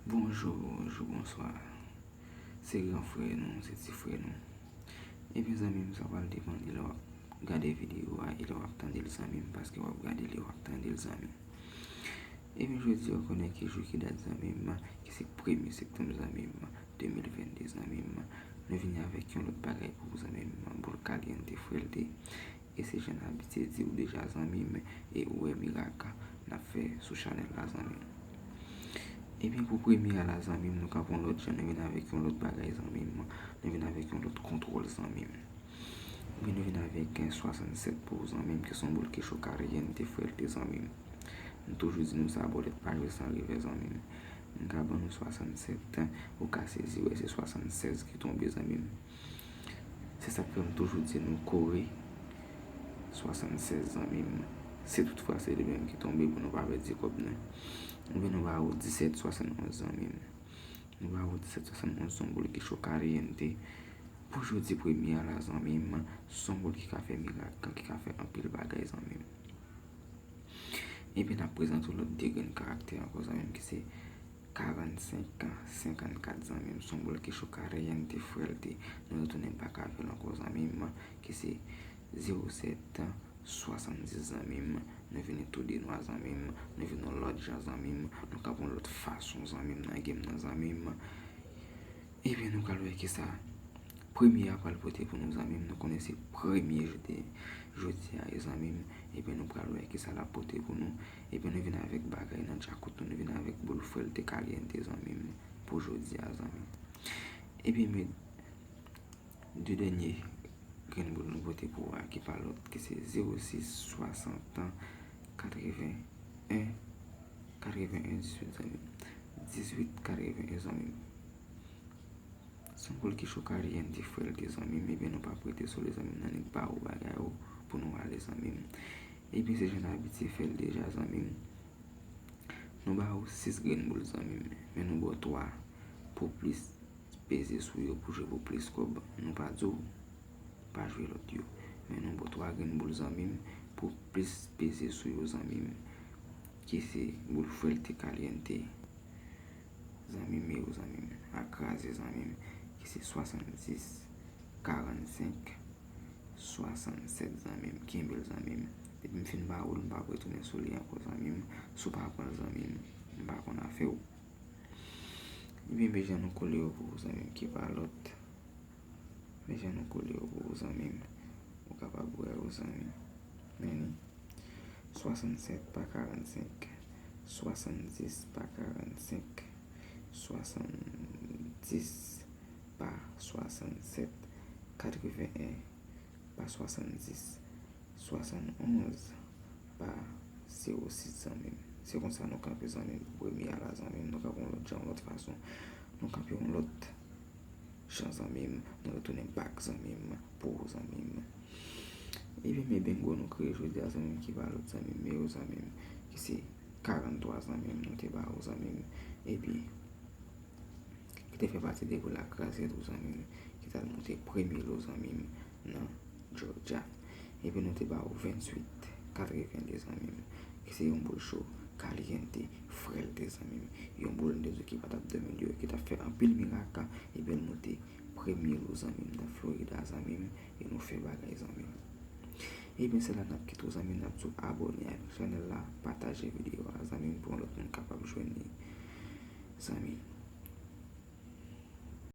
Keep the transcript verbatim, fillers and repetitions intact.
Bonjou, bonjou, bonswa. Se gran frè nou, se ti frè nou. Ebyen, zanmi m, sa pral depann de lè w ap gade videyo a e lè w ap tande l, zanmi m, paske w ap gade l e w ap tande l, zanmi m. Ebyen, jodi a, w konnen ki jou ki dat, zanmi m, ki se premye septanm, zanmi m, de mil vennde, zanmi m. Nou vini avèk yon lòt bagay pou ou, zanmi m, boul kalyante, frèlte. E se jan n abitye di w deja, zanmi m, e ou wè mirak n ap fè sou chanèl la, zanmi m. Ebyen, pou premye a la, zanmi m, nou ka pran lòt jan, nou vin avèk yon lòt bagay, zanmi m. Nou vin avèk yon lòt kontwòl, zanmi m. Ebyen, nou vin avèk, eh, swasannsèt pou ou, zanmi m, ki se yon boul ki cho, kalyante, frèlte, zanmi m. M toujou di nou sa, bòlèt pa jwe san revè, zanmi m. M ka ban nou swasannsèt, ou ka sezi wè se swasannsèz ki tonbe, zanmi m. Se sa k fè m toujou di nou kore swasannsèz, zanmi m. Si toutfwa se li menm ki tonbe pou nou pa pèdi kòb nou. Ebyen, nou ba ou disèt swasannonz, zanmi m. Nou ba ou disèt swasannonz, se yon boul ki cho, kalyante. Pou jodi premye a la, zanmi m, se yon boul ki ka fè mirak, ki ka fè anpil bagay, zanmi m. Ebyen, n ap prezante w lòt de grenn karaktè ankò, zanmi m, ki se karannsenk, senkannkat, zanmi m. Se yon boul ki cho, kalyante, frèlte. Nou retounen bak avè l ankò, zanmi m, ki se zewo sèt, swasanndis, zanmi m. Nou vini tou de nwa, zanmi m. Nou vini yon lòt jan, zanmi m. Nou ka pran yon lòt fason, zanmi m, nan game nan, zanmi m. Ebyen, nou pral wè kisa premye a pral pote pou nou, zanmi m. Nou konnen se premye jodi, jodi a ye, zanmi m. Ebyen, nou pral wè kisa l ap pote pou nou. Ebyen, nou vin avèk bagay nan djakout nou. Nou vin avèk boul frèlte, kalyante, zanmi m, pou jodi a, zanmi m. Ebyen, men de dènye grenn boul nou pote pou ou a, ki pa lòt, ki se zewo sis, swasant, katreven en, katreven en, dizuit, zanmi m. Dizuit, katreven en, zanmi m. Se yon boul ki cho, kalyante, frèlte, zanmi m. Ebyen, nou pa prete sou li, zanmi m, n annik ba ou bagay ou pou nou ale, zanmi m. Ebyen, se jan n abitye fè l deja, zanmi m. Nou ba ou sis grenn boul, zanmi m, men nou ba w twa pou plis peze sou yo pou jwe pou plis kòb. Nou pa di w pa jwe lòt yo, men nou ba w twa grenn boul, zanmi m, pou plis peze sou yo, zanmi m, ki se boul frèlte, kalyante, zanmi m, e yo, zanmi m, a kraze, zanmi m, ki se swasanndis, karannsenk, swasannsèt, zanmi m. Kenbe l, zanmi m. Depi m fin ba ou l, m p ap retounen sou li ankò, zanmi m. Si w pa pran l, zanmi m, m pa konn afè w. Ebyen, men jan nou kole yo pou ou, zanmi m, ki pa lòt. Men jan nou kole yo pou ou, zanmi m. Ou kapab wè yo, zanmi m. Men li. Swasannsèt pa karannsenk. Swasanndis pa karannsenk. Swasanndis pa swasannsèt. Katreven en pa swasanndis. Swasannonz pa zewo sis, zanmi m. Se konsa nou kanpe, zanmi m, pou premye a la, zanmi m. Nou kanpe yon lòt jan, yon lòt fason. Nou kanpe yon lòt jan, zanmi m. Nou retounen bak, zanmi m, pou ou, zanmi m. Ebyen, men bingo nou kreye jodi a, zanmi m, ki pa lòt, zanmi m, men yo, zanmi m, ki se karanntwa, zanmi m, nou te ba ou, zanmi m. Epi, ki te fè pati de boul la kraze tou, zanmi m, ki t al monte premye lo, zanmi m, nan Georgia. Epi nou te ba ou venntuit katrevende, zanmi m, ki se yon boul cho, kalyante, frèlte, zanmi m. Yon boul, m te di w, ki pa t ap dòmi, ki t ap fè anpil mirak, epi l monte premye lo, zanmi m, nan Florida, zanmi m, e nou fè bagay, zanmi m. Ebyen, se la n ap kite w, zanmi m, n ap di w abòne avèk chanèl la, pataje videyo a, zanmi m, pou yon lòt moun kapab jwenn li, zanmi m.